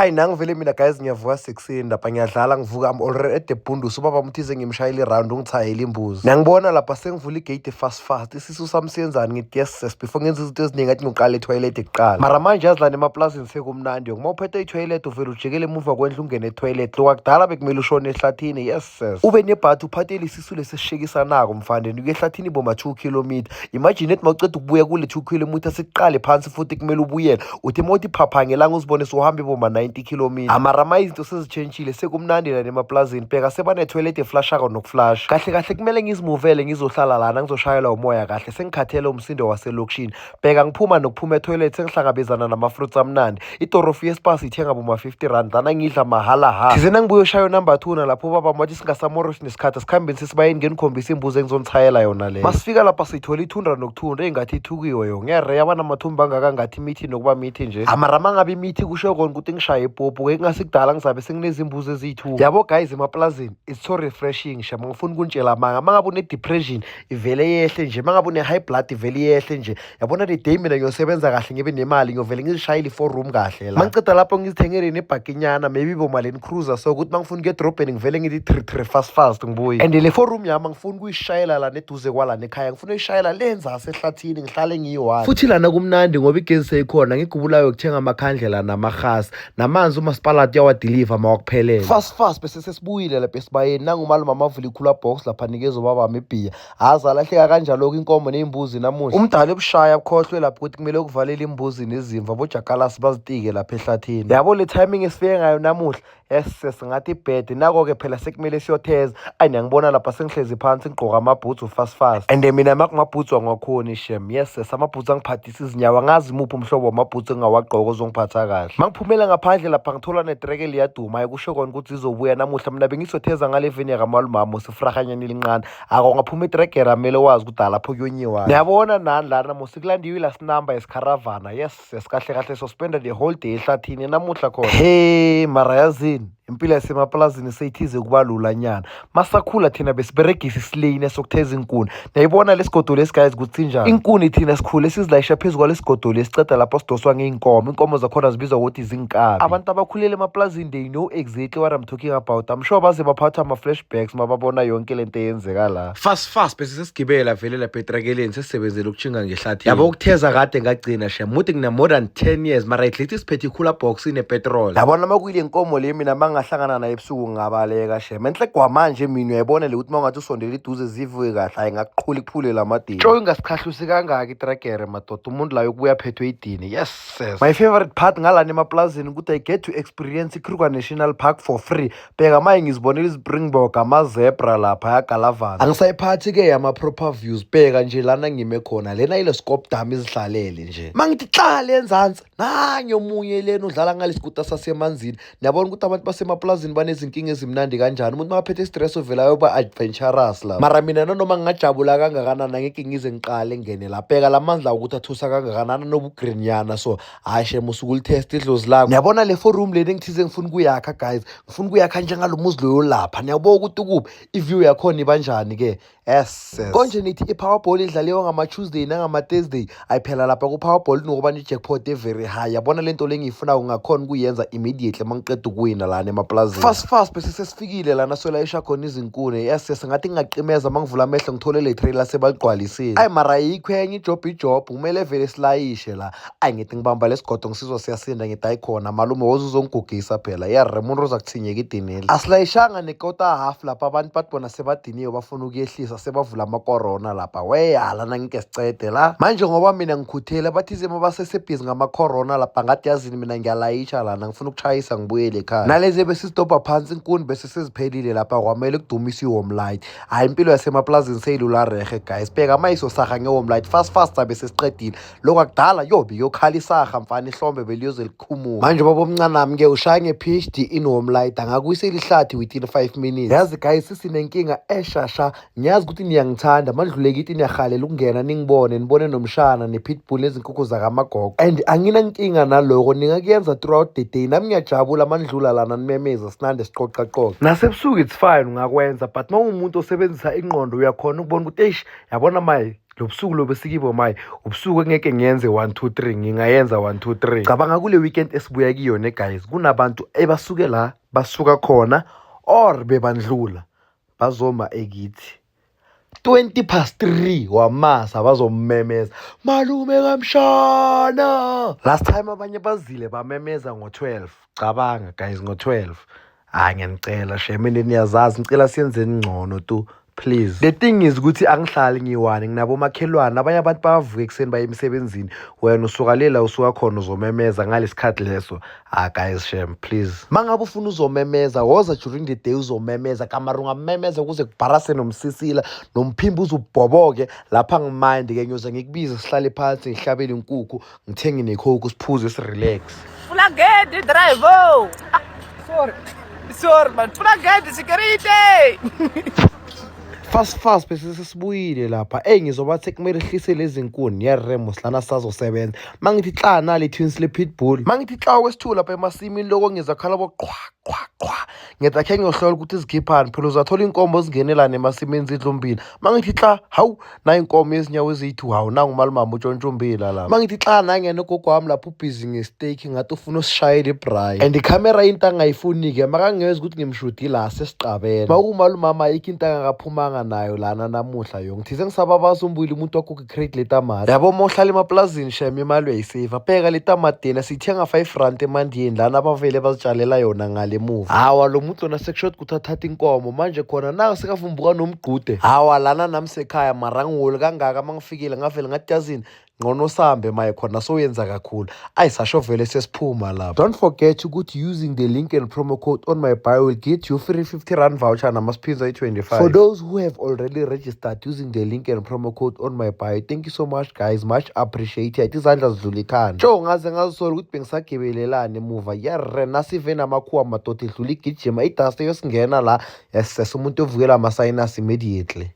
Ayi, nangivele mina guys, ngiyavuka sekuseni lapha, ngiyadlala, ngivuka, I'm already at the bundus. Ubaba mthize ngimshayela i-round, ungithayela imbuzi. Nangibona lapha sengivula igate fast fast, isisu sami siyenzani? Ngithi yes sis, before ngenza izinto eziningi, athi ngiqala etoilet kuqala. Mara manje yazi lana emaplazini sekumnandi, uma uphethe itoilet uvele ujikele emuva kwendlu, ungene etoilet. Lokwa kudala bekumele ushone ehlathini. Yes sis, ube nebhathi, uphathele isisu lesisishekisanako mfandeni, uye ehlathini boma 2 kilometer. Imagine ethi mawuceda ukubuya kule 2 kilometer, sekuqale phansi futhi kumele ubuyele. Uthi uma uthi phapha ngelanga, uzibone sewuhambe boma 90 kilometer. Amarama, izinto sezitshentshile, sekumnandi lana emaplazini. Bheka, sebanetoilet eflashako nokuflasha kahle kahle. Kumele ngizimuvele, ngizohlala lana, ngizoshayelwa umoya kahle, sengikhathele umsindo waselokishini. Bheka, ngiphuma nokuphuma etoilet, sengihlangabezana nama-fruits amnandi. Idorofi yespas ithenga boma-R50, lana ngidla mahala ha. Thizena ngibuye ushayo number 2 nalapho ubaba wathi singasamoroshi nesikhathi, asikhambeni sesibayeni, ngenikhombisa imbuzi engizonithayela yona leyo. Masifika lapha siyithola ithundra nokuthundra, engathi ithukiwe yo ngere yaba namathumba angaka, ngathi imithi nokuba mithi nje. Amarama ngabe imithi kusho kona ukuthi ngishaye ipopo ke, kungasikudala ngizabe senginezimbuzi eziyi-2. Yabo guys, emaplazini it's so refreshing shame. Ngifuna ukuntshela manga, mangabe une-depression ivele yehle nje, mangabe une-high blood ivele yehle nje. Yabona the day mina ngiyosebenza kahle, ngibe nemali, ngiyovele ngizishayele i-four room kahle la. Mangiceda lapho ngizithengele nebhakinyana, maybe boma-Land Cruiser, so ukuthi mangifuna ukuya edrobheni ngivele ngithi three three fast fast ngibuye. And le four room yami angifuni ukuyishayela lana eduze kwalana ekhaya, ngifuna uyishayela lenzase ehlathini, ngihlale ngiyi-one. Futhi lana kumnandi ngoba igezi seyikhona, ngigubulayo ukuthenga amakhandlela namahasi namanzi, umasipalati uyawadiliva mawakuphelele. Fast fast bese sesibuyile lapha esibayeni. Nangumalume amavula i-cooler box lapha, nikeza ubabami ibhiya, aze alahleka kanjalo-ke inkomo ney'mbuzi namuhla. Umdala ebushaya bukhohlwe lapho ukuthi kumele ukuvalela imbuzi nezimvu, abojakalasi bazitike lapha ehlathini. Yabo le timing esifike ngayo namuhla, yes, singathi ibhede nako-ke phela, sekumele siyotheza. Ayi, niyangibona lapha sengihlezi phansi, ngigqoka amabhutsu fast fast. And mina makumabhutsu angakhoni shem. Yes sis, amabhutsu angiphathisa izinyawo. Angazi imuphi umhlobo wamabhutsu engingawagqoka ozongiphatha kahle. Mangiphumela ngaphandle lapha, ngithola netreke liyaduma. Hayi, kusho kona ukuthi izobuya namuhla. Mina bengizotheza ngale veni yakamalumamo, sifrahanyana elincane, ako ngaphuma itrekera, mele wazi ukuthi alapho kuyonyiwa. Niyabona nani lana mosikulandiwe i-last number yesikharavana. Yes yes, kahle kahle sospenda the whole day ehlathini namuhla khona. He mara yazini, impilo yasemaplazini seyithize kuba lula nyana. Masakhula thina besiberegisa isileyini esokutheza inkuni. Niyayibona lesigodo lesi guys, ukuthi sinjani inkuni? Thina sikhule sizilayisha phezu kwalesigodo lesi, ceda lapho sidoswa ngey'nkomo. Inkomo zakhona zibizwa ukuthi zinkabi. Abantu abakhulele emaplazini, they know exactly what I'm talking about. I'm sure baze baphathwa ama-flashbacks mababona yonke lento eyenzeka la. Fast fast bese sesigibela vele lapha etrekeleni, sesisebenzele ukutshinga ngehlathini. Yabo, ukutheza kade ngagcina shem, muthi ngina more than 10 years, mara at least siphethe i-cooler box ine-petrol. Yabona uma kuyile nkomo le, mina mangahlangana naye ebusuku ngingabaleka shem. Enhle kwamanje mina uyayibona le ukuthi uma ungathi usondela iduze zivuke kahle, hayi, ngakuqhula ikuphule lamadini. Tsho ingasikhahlusi kangaka itrekere madoda, umuntu layo kubuya phethwe idini. Yes sis. My favorite part ngalana emaplazini ukuthi I get to experience iKruger National Park for free. Bheka maye, ngizibonela izispringbok, amazebra lapha yagalavana. Angisayiphathi-ke yama-proper views. Bheka nje lana ngime khona, lena ile scope dam izihlalele nje. Mangithi xa le enzansi, nanye omunye lena udlala ngalesikuta sasemanzini. Niyabona ukuthi abantu basemaplazini banezinkinga ezimnandi kanjani? Umuntu makaphethe stress uvela ayoba adventurous la. Mara mina nanoma ngingajabula kangakanani, angeke ngize ngiqale ngene la. Bheka la manzi lawo ukuthi athusa kangakanani, anobugreen nyana. So hayi shem, usuke ulitest idlozi lakho. Niyabona le four room leni engithize ngifuna ukuyakha guys, ngifuna ukuyakha njengalo muzi loyo lapha. Niyabona ukuthi ukuphi, i-view yakhona ibanjani-ke? Yes konje nithi i-Powerball idlaliwa ngama-Tuesday nangama-Thursday. Ayiphela lapha ku-Powerball kunokuba ne-jackpot e-very high. Yabona le nto le engiyifunayo, ngakhona ukuyenza immediately uma ngiqeda ukuwina lana emaplazini. Fast fast bese sesifikile lana solayisha khona izinkuni. Yes, ngathi ngingaqimeza, uma ngivula amehlo ngithole le trailer sebaligcwalisile. Ayi mara ayikho enye ijob, ijob kumele vele silayishe la. Ayi, ngithi ngibamba lesigodo, ngisizwa siyasinda. Ngithi hayi khona malume, woze uzongigugisa phela yerre, umuntu oza kuthinyeka idineli. Asilayishanga nekota half lapha, abantu bathi bona sebadiniwe, bafuna ukuyehlisa, sebavula amakorona lapha. Weyala nangike sicede la manje ngoba mina ngikhuthele. Bathize mabasesebhizi ngamacorona lapha, ngathi yazini, mina ngiyalayisha lana, ngifuna ukuchayisa ngibuyele ekhaya. Nalezi besizidobha phansi inkuni bese seziphelile lapha, kwamele kudumise i-warm light. Hhayi, impilo yasemaplazini seyilula rehe guys. Bheka amayiso saha nge-warm light, fast fast abe sesiqedile. Lokhu akudala yobe yokhala isaha mfana, ihlombe beliyoze likhumuka. Manje baba omncanami-ke ushaya nge-PhD in warm light, angakuyisela ihlathi within 5 minutes. Yazi guys, sisinenkinga eshasha. Ngiyazi ukuthi niyangithanda, mandlule kithi niyahalela ukungena ningibone, nibone nomshana ne-pitbull nezinkukhu zakamagogo, and anginankinga naloko, ningakuyenza throughout the day. Nami ngiyajabula mandlula lana, nimemeza, sinande siqoqaqoqa. Nasebusuku it's fine, ungakwenza, but uma ungumuntu osebenzisa ingqondo uyakhona ukubona ukuthi eish, yabona maye. Lo busuku lobu esikibo maye, ubusuku engeke ngiyenze 1 2 3, ngingayenza 1 2 3. Cabanga kule weekend esibuya kuyona, guys, kunabantu ebasuke la basuka khona or bebandlula bazoma ekithi 20 past 3 wamasa, bazomemeza malume kamshana. Last time abanye bazile bamemeza ngo-12. Cabanga guys, ngo-12. Hayi, ngiyanicela shame, niyazazi, ngicela siyenzeni ngcono tu, please. The thing is ukuthi angihlali ngiyi-one, nginabomakhelwane. Abanye abantu bayavuka ekuseni baye emsebenzini, wena usuka lela usuka khona uzomemeza ngalesi khathi leso. Ah guys, shame, please, ma ngabe ufuna uzomemeza, woza during the day uzomemeza. Kamara ungamemeza kuze kubharase nomsisila nomphimbo uzubhoboke lapha, ngimind-ke ngiyoze ngikubize, sihlale phansi, ngihlabele inkukhu, ngithenge neCoke, siphuze, sirelax. Pfula gate, driver. Sorry. Sorry man. Pfula gate, security. Fast fast bese sesibuyile lapha. Eyi, ngizobathi kumele hlise lezi nkuni yeremos lana, sazosebenza. Mangithi kla nali twins le pitbull, mangithi kla kwesithu lapha emasimini, loko ngizakhala bo qhwa qhwa qhwa. Ngithi akhe ngiyohlola ukuthi zikhiphani phela, uzathola inkomo zingenelana emasimini zidla umbila. Mangithi kla, hawu, nayi inkomo yezinyawo eziyi-two, hawu, nangu umalumama utshontsha umbila lapha. Mangithi kla, nangena ugogo wami lapho ubhizi nge-steak, ngathi ufuna usishayela ibrayi and ikhamera, into angayifuni-ke makangezwa ukuthi ngimshudi la sesiqabela. Makumalumama ayikho into angakaphumanga nayo lana namuhla yo. Ngithize ngisababaza umbuyile umuntu waguga icrate letamati. Yabo, uma uhlala emaplazini shem, imali uyayiseyiva. Bheka le tamati yena siyithenga 5 rand emandiyeni lana, abavele bazitshalela yona ngale muva. Hawa, lo muntu lona sekushota ukuthi athathe inkomo manje khona naku sekavumbuka nomgqude. Hawa, lana nami sekhaya mara angiholi kangaka. Uma ngifikile ngavele ngathi, yazini, ngcono sambe maye khona soyenza kakhulu. Ayisasho vele sesiphuma lapha. Don't forget ukuthi using the link and promo code on my bio will get you free R50 voucher namaspins ayi-25. For those who have already registered using the link and promo code on my bio, thank you so much guys, much appreciated. Izandla zidlula ikhanda. Sho ngaze ngazisola ukuthi bengisagibelelana emuva yerre, nasive namakhuwa madoda, idlula igijima idust yosingena la, yasesa umuntu ovukela ama-sinus immediately.